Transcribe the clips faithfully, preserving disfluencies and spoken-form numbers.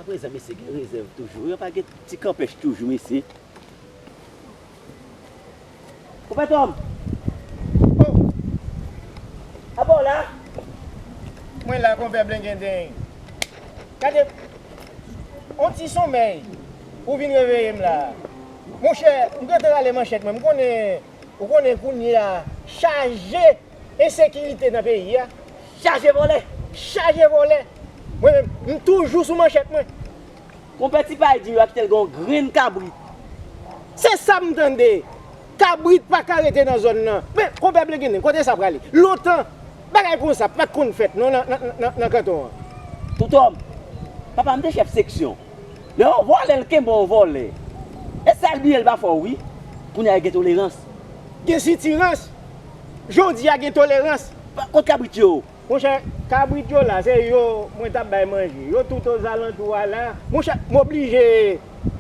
Prezan mesye gen rezèv toujou. Yo pa gen ti kanpèch toujou, mesye. Konpè Tòm! Oh! Apa w la? Mwen la, konpè Blengenden. Gade, on ti sonmèy, ou vin reveye m la. Monchè, m gentan rale manchèt mwen. M konnen, ou konnen kounye a, chaje ensekirite nan peyi a. Chaje vòlè! Chaje vòlè! Mwen menm, m toujou sou manchèt mwen. Konpè Ti Pay di yo a kite l gen yon grenn kabrit. Se sa m tande. Kabrit pa ka rete nan zòn nan. Men, konpè Blengenden, kote sa prale? Lontan, bagay konsa pa t konn fèt non nan, nan, nan, nan kanton an. Toutòm, papa m te chèf seksyon. Lè yon vòlè l kenbe yon vòlè, e sa l bliye l pa fè w wi. Kounye a gen tolerans. Gen sitirans. Jodi a gen tolerans. Pa- Kot kabrit yo? Monchè, kabrit yo la, se yo mwen t ap bay manje. Yo tout ozalantou a la. Monchè, m oblije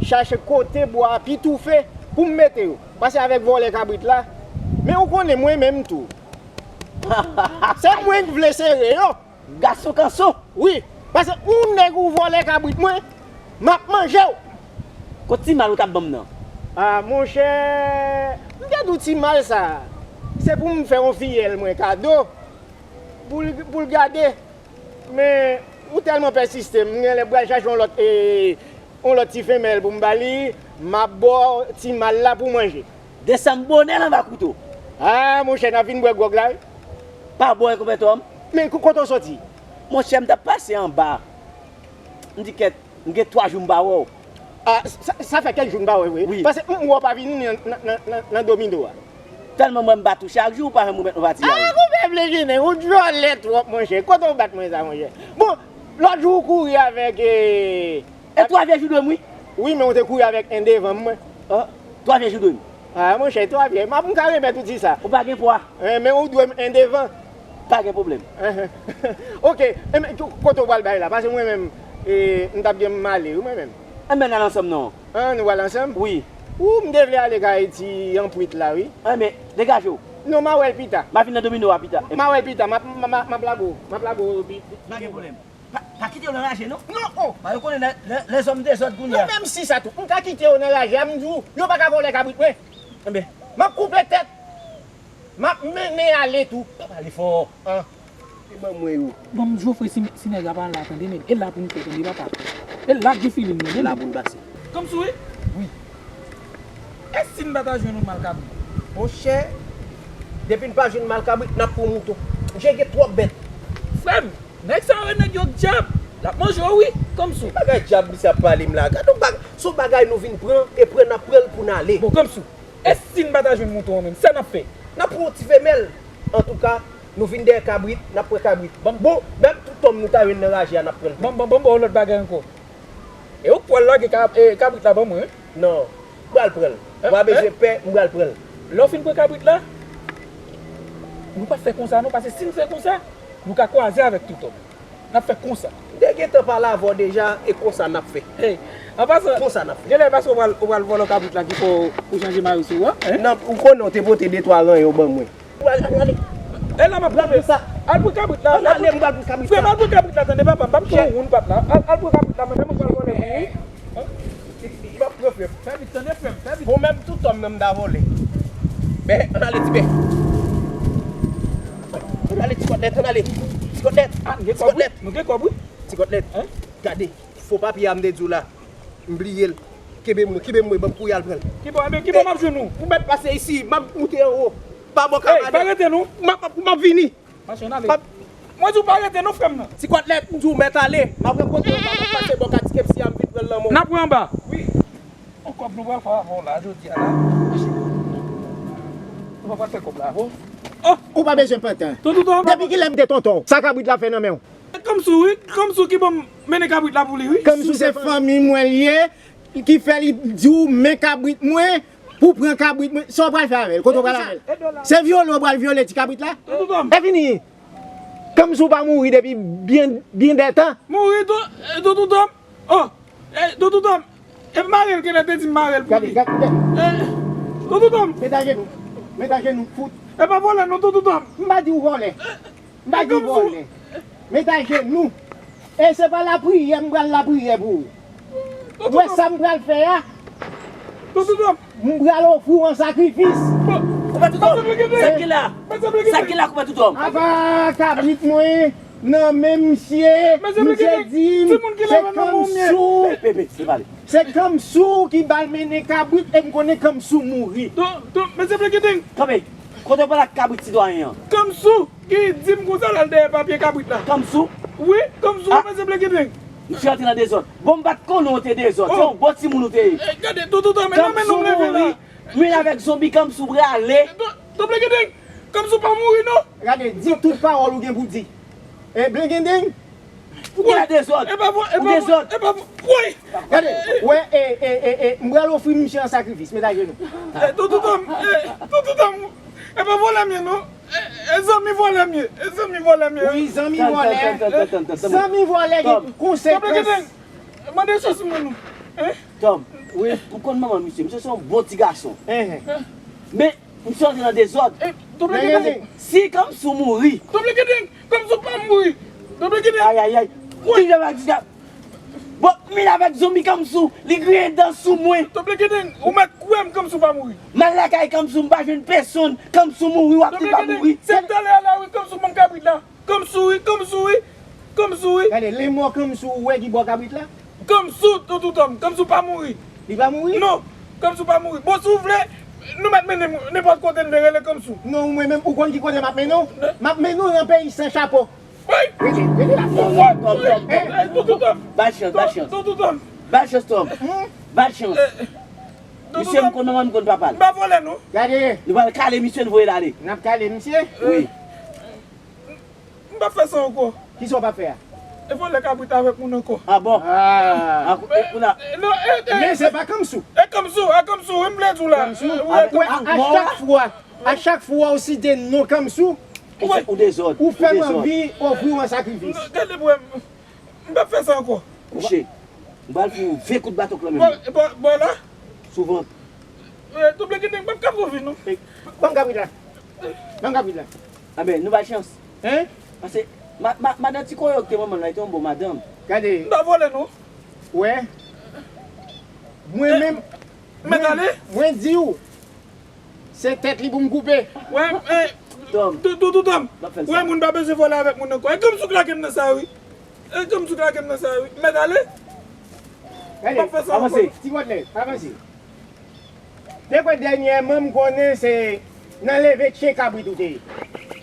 chache kote bwa a pi toufe pou m mete yo. Pase avèk vòlè kabrit la. Men ou konnen mwen menm tou. Se mwen k vle sere yo. Gason kanson! Wi, pase ou nèg ou vòlè kabrit mwen, m ap manje w. Kot ti mal ou t ap ban m nan? A, monchè, m te di w ti mal sa, se pou m fè yon fiyèl mwen kado, pou l, pou l gade. Men, ou tèlman pèsiste, m genlè pral chache yon lòt, e, yon lòt ti fenmèl pou m ba li, m ap ba w ti mal la pou manje. Desann bonè l anba kouto. A, monchè, n ap vin bwè gwòg la, wi. Pa bò, konpè Tòm. Men, ko-, kote w soti? Monchè, m t ap pase anba. M di, kèt, m gen twa jou m pa wè w. A, sa, sa fè kèk jou m pa wè w, wi. Wi. Pase m wè w pa vini nan, nan, nan, nan, nan domino a. Tèlman mwen m bat ou chak jou, ou pa janm remèt mwen pati a, wi. A, konpè Blengenden, ou djòlè twòp, monchè. Kote w bat mwen sa, monchè? Bon, lòt jou ou kouri avèk, e, E twa vyèj ou dwe m, wi. Wi, men ou te kouri avèk en devan mwen. An, twa vyèj ou dwe m. A, monchè, twa vyèj. M ap, m ka remèt ou ti sa. Ou pa gen pwa. E, men ou dwe m en devan. Pa gen pwoblèm. Enhen. Oke, e men, ko-, kote w pral bay la? Pase mwen menm, e, m t ap gen m ale, wi, mwen menm. Enben, n al ansanm, non. An, nou pral ansanm? Wi. Ou, m te vle ale kay ti anpwit la, wi. Enben, degaje w. Non, m a wè l pita. M a vin nan domino a pita. M a wè l pita. M ap, m, m, m ap lage w. M ap lage w pi. Pa gen pwoblèm. Pa, pa kite yo nan raje, non. Non, oh! Ba yo konnen lè, lè, lèzòm dezòd kounye a. Non, menm si sa tou, m ka kite yo nan raje a, m di w, yo pa ka vòlè kabrit mwen. Enben. M ap koupe tèt. M ap mennen ale tou. Pa pale fò. An. E ban mwen yo. Bon, m jofre si, si nèg la pa la, tande, men. E la pou n fè, tande, papa. E la k gen filin, men, tande. La pou n pase. Kòmsi wi? Wi. E si n pa ta jwenn yon mal kabrit? Monchè, depi n pa jwenn mal kabrit, n ap pran mouton. Je gen twòp bèt. Frè m, nèg sa yo, nèg yo dyab. L ap manje w, wi, kòmsi. Bagay dyab misye ap pale m la. Gade yon bag-, se yon bagay nou vin pran, e pran n ap pran l pou n ale. Bon, kòmsi. E si n pa ta jwenn mouton an menm, sa n ap fè? N ap pran yon ti femèl. Antouka, nou vin dèyè kabrit, n ap pran kabrit. Bon, menm tout tòm nou ta jwenn nan raje a, n ap pran l tou. Bon, bon, bon, bon, lòt bagay ankò. E ou k pral lage kab-, e, kabrit la ban mwen, wi. Non, m pral pran l. Ou pa bezwen pè, m pral pran l. Lè w fin pran kabrit la, nou pa fè konsa non, paske si n fè konsa, nou ka kwaze avèk tout tòm. N ap fè konsa. M te gentan pale avè w deja, e konsa n ap fè. Hey, an pasan, konsa n ap fè. Genlè paske w pral, w pral vòlò kabrit la ki fè w, ou chanje mari sou ou a, hein? Non, ou konnen w te pote de twa ranyon ban mwen. Al, al, al. E la m ap kanpe. Al pran kabrit la. Al ale, m pral pran kabrit la. Frè m, al pran kabrit la, tande papa, m p ap fè yon woun pat la. Al, al pran kabrit la, men mwen pral vòlè pou ou. M ap pran frè m. Fè vit, tande frè m, fè vit. Bon, menm tout tòm nan m ta vòlè. Ben, ann ale ti bè. Ann ale ti kòtlèt, ann ale. Ti kòtlèt. Ah, nou gen kòb, wi. Ti kòtlèt. Nou gen kòb, wi. Ti kòtlèt. Hein? Gade, fo papye a m te di w la. M bliye l. Kenbe m, kenbe m, ban m kouri al pran l. Kibò, enben, kibò m ap jwenn ou? Ou mèt pase isi, m ap moute anwo. Pa bò kay Madan. Hey, pa rete non. M ap, m ap vini. Mache, n ale. Mwen di w pa rete non, frè m nan. Ti kòtlèt, m di w mèt ale. M ap rankontre w, m ap pase bò kay Ti Kepsi a, m vin pran l nan men w. N ap wè anba. Wi. On kòb nou pral fè avè w la, jodi a la. Mache. Nou pa pral fè kòb la avè w. Oh! Ou pa bezwen pantan. Tonton Tòm. Depi kilè m te tonton w? Sa kabrit la fè nan men w? Kòmsi wi, kòmsi ki ban m mennen kabrit la pou li, wi. Kòmsi se fanmi mwen l ye, ki fè li di w men kabrit mwen, pou pran kabrit mwen, sa w pral fè avè l? Kote w pral avè l? Se vyole w pral vyole ti kabrit la? Tonton Tòm. E fini. Kòmsi w pa mouri depi byen, byen dè tan. Mouri, ton-, eh, Tonton Tòm. Oh, eh, Tonton Tòm. E mare l, genlè te di m mare l pou li. Gade, gade. Eh, Tonton Tòm. Met ajenou. Met ajenou, fout. E pa vòlè non, Tonton Tòm. M pa di w vòlè. M pa di w vòlè. Met ajenou. E se pa lapriyè m pral lapriyè pou ou. Ou wè sa m pral fè a? M pral ofri w an sakrifis. Ou pa toutan. Sa ki la? Sa ki la, ou pa toutan? Apa kabrit mwen nan men misye, misye di m se Kamsou. Se Kamsou ki ba l mennen kabrit e m konnen Kamsou mouri. Kanpe. Kote w pale ak kabrit sitwayen an? Kamsou ki di m konsa l al dèyè papye kabrit la. Kamsou? Wi, Kamsou, mesye Blekideng. Misye antre nan dezòd. Bon, m pa t konnen w te dezòd. Se yon bon timoun ou te ye. Gade, toutotan, men nan men nou leve la. Kamsou mouri. Menm avèk zonbi, Kamsou prale. Tonton Blekideng, Kamsou pa mouri non. Gade, di tout pawòl ou gen pou di. E Blekideng, ou gen dezòd. Ou dezòd. Woy! Gade, wè, e, e, e, e, m pral ofri misye an sakrifis, met ajenou. Toutotan, toutotan, e pa vòlè m ye non. E zanmi vòlè m ye. E zanmi vòlè m ye. Wi, zanmi vòlè. Zanmi vòlè gen konsekans. Mande chans mwen non. Tòm, wi, ou konn manman misye. Misye se yon bon ti gason. Men, misye antre nan dezòd. Si Kamsou mouri. Tonton Blekideng, Kamsou pa mouri. Tonton Blekideng. Ayayay. Wi. Bon, m vin avèk zonbi Kamsou, li griyen dan sou mwen. Tonton Blekideng, ou mèt kwè m, Kamsou pa mouri. M al lakay Kamsou, m pa jwenn pèsonn, Kamsou mouri, w ap di l pa mouri. Se talè a la wi, Kamsou ban m kabrit la. Kamsou wi, Kamsou wi, Kamsou wi. Gade, lemò Kamsou ou wè ki bò kabrit la? Kamsou, tonton Tòm, Kamsou pa mouri. Li pa mouri? Non, Kamsou pa mouri. Bon, si w vle, nou mèt mennen m nenpòt kote n vle rele Kamsou. Non, mwen menm, ou konn ki kote m ap mennen w? M ap mennen w nan peyi san chapo. Rete, rete la. Ba l chans, ba l chans. Ba l chans, Tòm. Ba l chans. Misye, m konn manman, m konn papa l. M pa vòlè non. Gade. Nou pral kale misye, nou voye l ale. N ap kale misye? Wi. M p ap fè sa ankò. Kisa w p ap fè a? E vòlè kabrit avèk moun ankò. A bon? Men se pa Kamsou. E Kamsou, e Kamsou, wi, m vle di w la. Kamsou? Ou wè, a chak fwa, a chak fwa ou site non Kamsou, ou fè m anvi ofri w an sakrifis. Gade pou wè, m p ap fè sa ankò. Kouche. M pral fè yon vye kout baton k nan men m. Bò la. Sou vant. Tonton Blekideng, m p ap ka pwouve non. Ban m kabrit la. Ban m kabrit la. Anben, nou ba l chans. Hein? Paske madan ti koyo ki te manman l la, li te yon bon madanm. Gade. M pa vòlè non. Wè. Mwen menm, mwen di w, se tèt li pou m koupe. Wè, tonton Tòm. Wè, moun pa bezwen vòlè avèk moun ankò. E Kamsou k lage m nan sa wi. E Kamsou k lage m nan sa wi. M mèt ale. M p ap fè sa ankò. Ti Bòdlè, avanse. Te kwè dènyèman m konnen se nan leve tche kabrit ou te ye.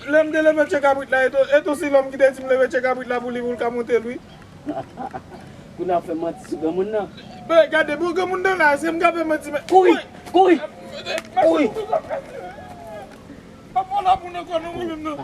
Lè m te leve tche kabrit la, e tou, e tou si lòm ki te di m leve tche kabrit la pou li, pou l ka monte l wi. Kounye a w fè manti sou granmoun nan. Men gade, bon granmoun nan la, se m k ap fè manti men. Kouri! Kouri! Kouri! M ap pale a moun ankò non mwen menm non.